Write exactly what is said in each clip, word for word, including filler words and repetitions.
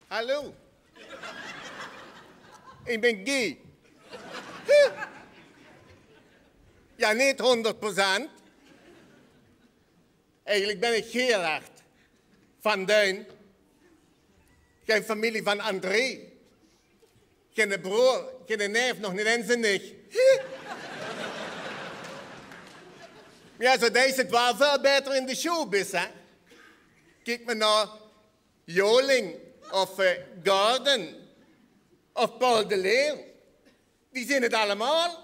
Hallo. Ich bön Guy. Jao, neet hóngerd procent. Eigelik bön ich Gerard van Duin. Gein femilie van André. Geine broor, geine neef, nog neet ins ein nicht. Jao, zoe deis se 't waal väöl baeter in de showbiz, hè? Kiek mer nao Joling of, eh, Gordon of Paul de Leeuw. Die zeen 't allemaol.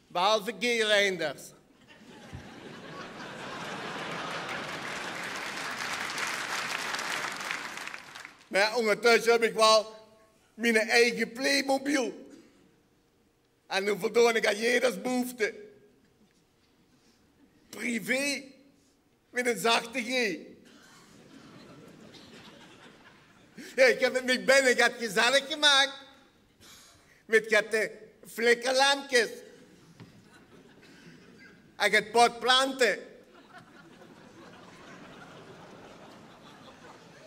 Behalve Guy Reijnders. Mer jao, óngertösse höb ich waal mien eige Playmobil. En noe voldoon ich aan jeders behoefte. Privé, mit ein zachte G. Jao, ich höb 't mich binne get gezellig gemaak. Mit get, eh, flikkerlempkes. En get potplante.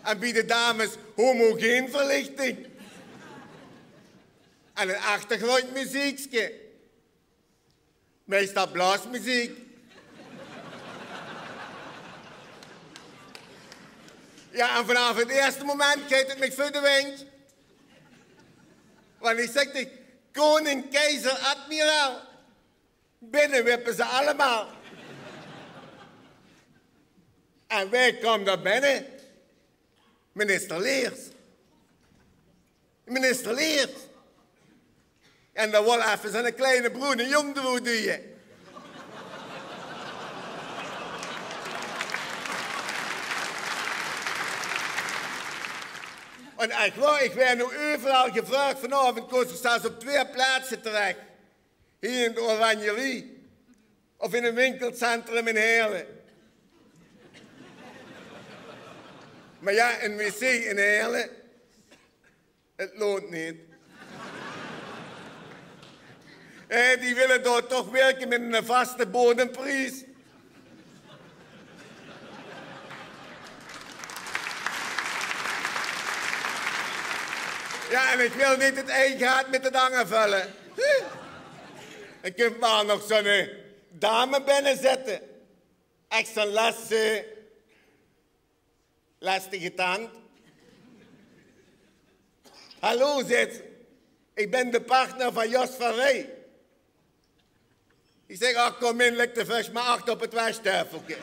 En bie de dames homogeen verlichting. En ein achtergróndjmeziekske. Meistal blaosmeziek. Jao, en vanaaf 't ierste moment geit 't mich veur de wind. Want ich zèk dich, koning, keizer, admiraal. Binne wippe ze allemaol. En wae kump dao binne? Minister Leers. Minister Leers. En dae wol effe zoe'ne kleine broene jóng d'roet duje. En ech waor, ich waer noe euveral gevraog. Vanaovend kós ich zelfs op twee plaatse terech. Hie in de Oranjerie of in ein winkelcentrum in Heële. Mer jao, ein wc in Heële, 't loont neet. Eh, die wille dao toch wirke mit eine vaste bodempries. Jao, en ich wil neet 't ein gaat mit 't anger völle. Dan kump mer nog zoe'ne dame binne zitte. Ech zoe'n leste, lestige tant. "Hallo," zaet ze, "ich bön de partner van Jos van Rij." Ich zèk: "Ach, kóm in, lèk de vès mer achter op 't wèsjtaefelke."